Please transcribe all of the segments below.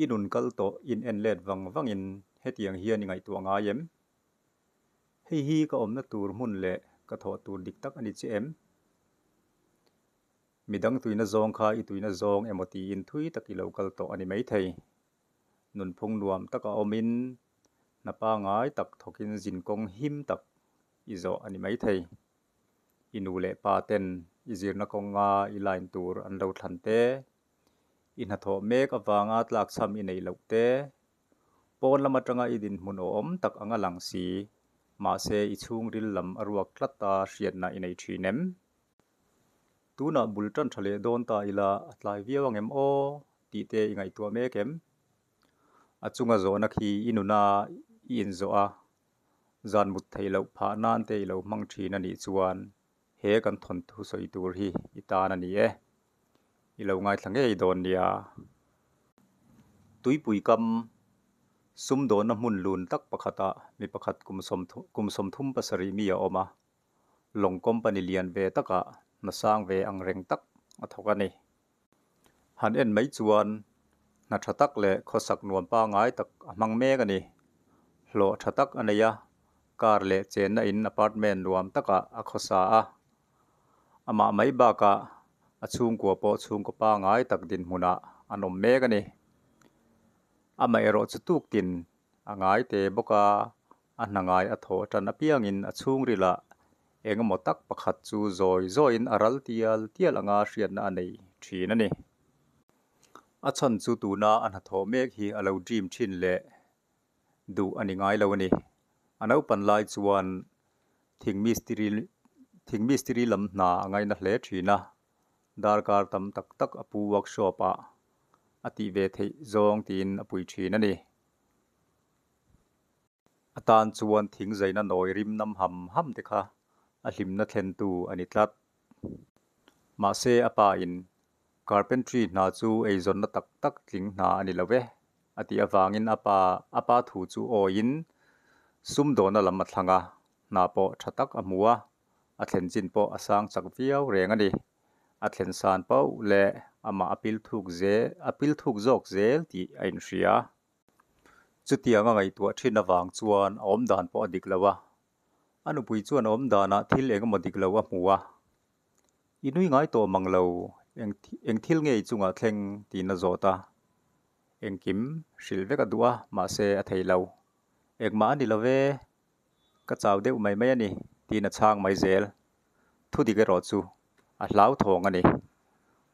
I nun kal tawh in en let vang vangin hetiang hian i ngaihtuah ngai em? Hei hi ka awmna tur hmun leh ka thawh tur dik tak a ni che em? Midang tuina zawng kha i tuina zawng emaw tiin thui tak i lo kal tawh a ni maithei. Nunphung nuam taka awmin hna pangngai tak thawkin zinkawng him tak i zawh a ni maithei. I nu leh pa ten i zirna kawnga i line tur an lo thlan te, i hnathawh mek avanga tlakchham i neih loh te, pawn lam atanga i dinhmun awhawm tak anga lang si, mahse i chhungril lam a ruak tlat a hriatna i nei thin em? Tunah bul tan tha leh dawn ta ila a tlai viau ang em aw tih te i ngaihtuah mek em? A chunga zawhna khi i nuna i inzawh a, zan mut theih loh phah nan te i lo hmang thin a nih chuan he kan thawnthu sawi tur hi i tan a ni e. I lo ngaithla ngei dawn nia. Tuipui kam sumdawnna hmun lun tak pakhatah mi pakhat kum 37 mi a awm a. Lawng company lian ve takah hna sang ve ang reng tak a thawk a ni. Han en mai chuan hna tha tak leh khawsak nuam pangngai tak a hmang mek a ni. Hlawh tha tak a nei a, car leh chenna in apartment nuam takah a khawsa a. Amah mai bakah a chhungkua pawh chhungkaw pangngai tak dinhmunah an awm mek a ni. Amaherawh chu tuktin a ngai te bawk a, A hna ngai a thawh tan apiangin a chhungrilah eng emaw tak pakhat chu zawi zawiin a ral tial tial anga hriatna a nei thin a ni. A chhan chu tuna a hnathawh mek hi a lo dream thin leh duh a ni ngai lo a ni. A naupan lai chuan thing mistiri thing mistiri lam hna a ngaina hle thin a, darkar tam tak tak a pu workshop ah a tih ve theih zawng tiin a pui thin a ni. A tan chuan thing zaina nawi rim nam ham ham te kha a hlimna thlentu a ni tlat. Mahse a pa in carpentry hna chu eizawnna tak tak tling hna a ni lo e a tih avangin a pa a pa thu chu awiin sumdawna lam a thlang a, hna pawh tha tak a hmu a, a thlen chin pawh a sang chak viau reng a ni. A thlen san pauh leh amah a pil thuk zel a pil thuk zawk zel tih a inhria. Chutiang a ngaihtuah thin avang chuan a awmdan pawh a dik lo a. A nupui chuan a awmdanah thil eng emaw dik lo a hmu a. I nui ngai tawh mang lo, eng eng thil nge i chungah thleng tiin a zawt a. Engkim hrilh vek a duh a, mahse a thei lo. Engmah a ni lo ve, ka chau deuh mai mai a ni tiin a chhang mai zel. Thudik erawh chu a hlauthawng a ni.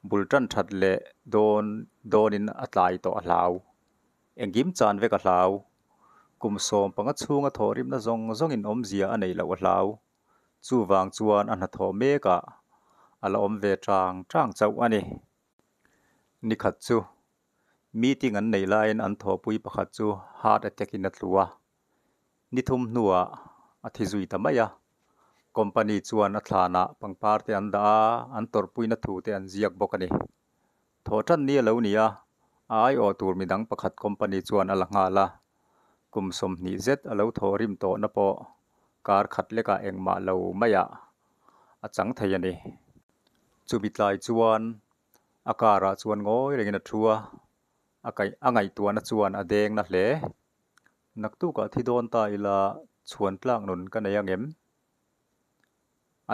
Bul tan that leh dawn dawnin a tlai tawh a hlau. Engkim chan vek a hlau. Kum 15 chhunga thawhrimna zawng zawngin awmzia a neih loh a hlau. Chuvang chuan a hnathawh mekah a la awm ve tang tang chauh a ni. Nikhat chu meeting an neih laiin an thawhpui pakhat chu heart attack in a tlu a. Ni thum hnuah a thi zui ta mai a. Company chuan a thlanah pangpar te an dah a, an tawrhpuina thu te an ziak bawk a ni. Thawh tan ni a lo ni a, a aiawh tur midang pakhat company chuan a la nghal a. Kum 20 zet a lo thawh rim tawhna pawh kar khat lekah engmah lo maiah a chang thei a ni. Chumi tlai chuan a car ah chuan ngawi rengin a thu a, a kaih a ngaihtuahna chuan a deng na hle. Naktukah thi dawn ta ila chhuan tlak nun ka nei ang em?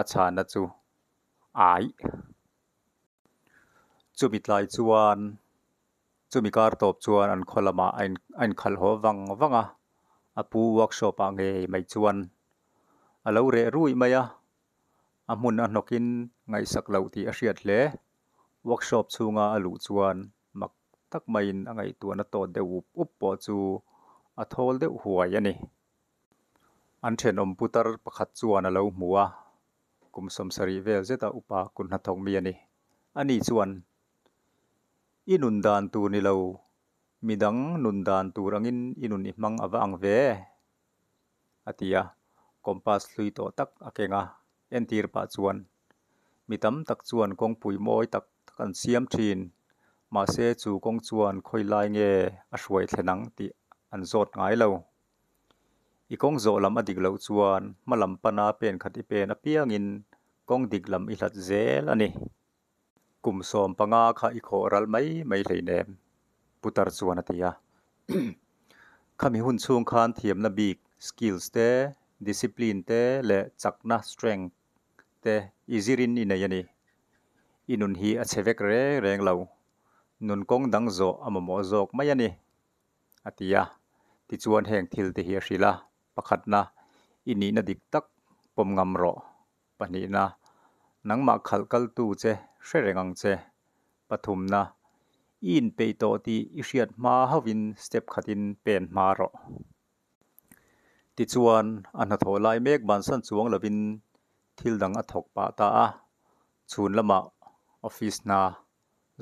A chhana chu aih. Chumi tlai chuan chumi kar tawp chuan an khaw lamah a in a inkhalh haw vang vang a, a pu workshop ah ngei mai chuan a lo reh rui mai a, a hmun a hnawkin ngaihsak loh tih a hriat hle. Workshop chhunga a luh chuan mak tak maiin a ngaihtuahna tawt deuh up up pawh chu a thawl deuh huai a ni. An thenawm putar pakhat chuan a lo hmu a, kum 70 vel zeta upa kut hnathawk mi a ni. Ani chuan, I nun dan tur ni lo, midang nun dan tur angin i nun i hmang a va ang ve, a ti a, compass hlui tawh tak a keng a, entir pah chuan, Mi tam tak chuan kawngpui mawi tak tak an siam thin, mahse chu kawng chuan khawi lai nge a hruai thlen ang tih an zawt ngai lo. I kawng zawh lam a dik loh chuan hma lam pana pen khat i pen apiangin kawng dik lam i hlat zel a ni. Kum 15 kha i khawh ral mai mai hleinem. Putar chuan a ti a. Khami hun chhung khan thiamna bik, skills, te, discipline te leh chakna, strength, te i zirin i nei a ni. I nun hi a chhe vek reng reng lo. Nun kawng dang zawh a mamawh zawk mai a ni, a ti a. Tichuan heng thil te hi a hrilh a, pakhatna, i nihna dik tak pawm ngam rawh. Pahnihna, nangmah khalh kaltu che hre reng ang che. Pathumna, i inpeih tawh tih i hriat hma hauhin step khatin pen hma rawh. Tichuan, a hnathawh lai mek bansan chuang lovin thil dang a thawk pah ta a, chhun lamah office hna,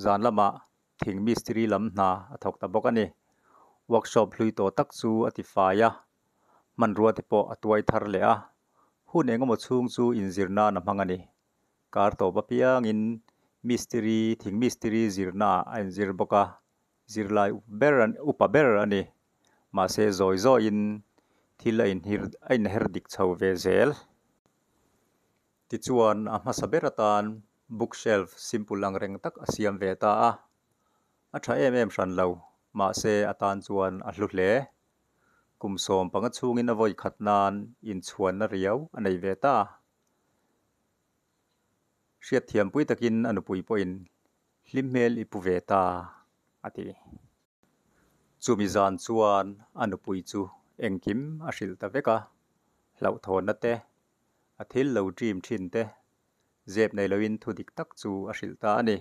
zan lamah thing mistiri lam hna a thawk ta bawk a ni. Workshop hlui tawh tak chu a ti fai a, hmanrua te pawh a tuai thar leh a, hun engemaw chhung chu inzir nan a hmang a ni. Kar tawp apiangin mistiri, thing mistiri zirnaah a inzir bawk a, Zirlai ber upa ber a ni. Mahse zawi zawiin thil a inhir a inher dik chho ve zel. Tichuan a hmasa ber atan bookshelf simple ang reng tak a siam ve ta a. A tha em em hran lo, mahse a tan chuan a hlu hle. Kum 15 chhungin a vawi khat nan inchhuanna riau a nei ve ta. Hriatthiampui takin a nupui pawhin Hlim hmel i pu ve ta, a ti. Chumi zan chuan a nupui chu engkim a hrilh ta vek a, hlauhthawnna te, a thil lo dream thin te, zep nei loin thu dik tak chu a hrilh ta a ni.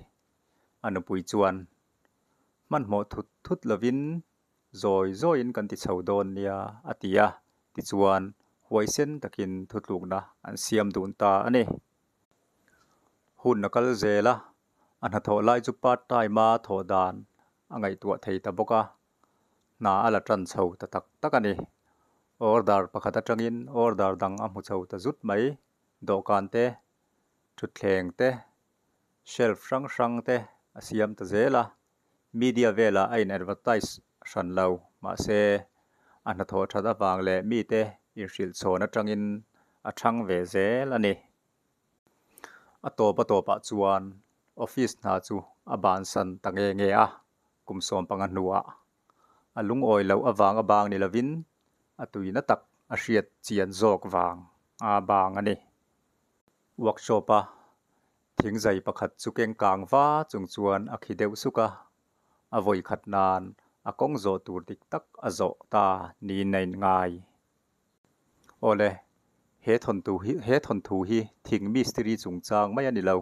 A nupui chuan, Hmanhmawh thut thut lovin zawi zawiin kan ti chho dawn nia, a ti a, tichuan huaisen takin thutlukna an siam dun ta a ni. Hun a kal zel a, a hnathawh lai chu part time a thawh dan a ngaihtuah thei ta bawk a, hna a la tan chho ta tak tak a ni. Order pakhat atangin order dang a hmu chho ta zut mai, dawhkan te, thutthleng te, shelf hrang hrang te a siam ta zel a, media velah a in advertise hran lo, mahse a hnathawh that avang leh mite inhrilh chhawn atangin a chhang ve zel a ni. A tawp a tawpah chuan office hna chu a bansan ta nge nge a, kum 15 hnuah a lungawi loh avang a bang ni lovin a tuina tak a hriat chian zawk vang a bang a ni. Workshop a thingzai pakhat chu keng kang va chung chuan a khi deuh suk a, a vawi khat nan a kawng zawh tur dik tak a zawh ta niin a inngai. Awle, he thawnthu hi he thawnthu hi thing mistiri chungchang mai a ni lo.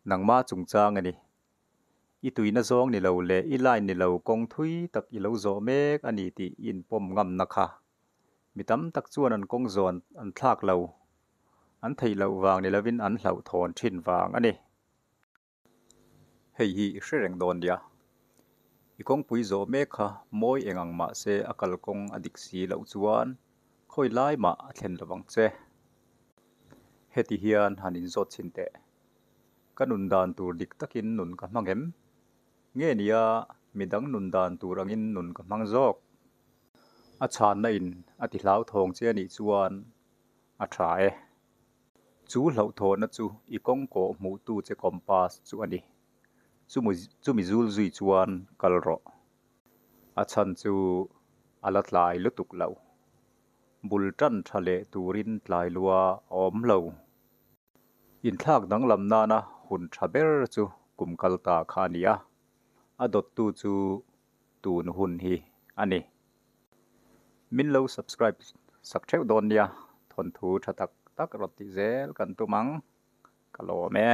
Nangma chungchang a ni. I tuina zawng ni lo leh i line ni lo kawng thui tak i lo zawh mek a ni tih i inpawm ngamna kha. Mi tam tak chuan an kawng zawn an thlak lo. An theih loh vang ni lovin an hlauhthawn thin vang a ni. Hei hi i hre reng dawn nia. I kawngpui zawh mek kha mawi eng ang mah se a kalkawng a dik si loh chuan khawi lai mah a thlen lo vang che. Heti hian han inzawt chhin teh. Ka nun dan tur dik takin nun ka hmang em? Nge nia midang nun dan tur angin nun ka hmang zawk? A chhanna in a ti hlauthawng che anih chuan a tha e. Chu hlauhthawhna chu i kawng kawh hmuhtu che compass chu a ni. Chumi chumi zul zui chuan kal rawh. A chhan chu a la tlai lutuk lo. Bul tan tha leh turin tlai lua a awm lo. Inthlak danglam nana hun tha ber chu kum kal ta kha a ni a, a dawttu chu tun hun hi a ni. Min lo subscribe sak theuh dawn nia, thawnthu tha tak tak rawn tih zel kan tum ang, ka lawm e.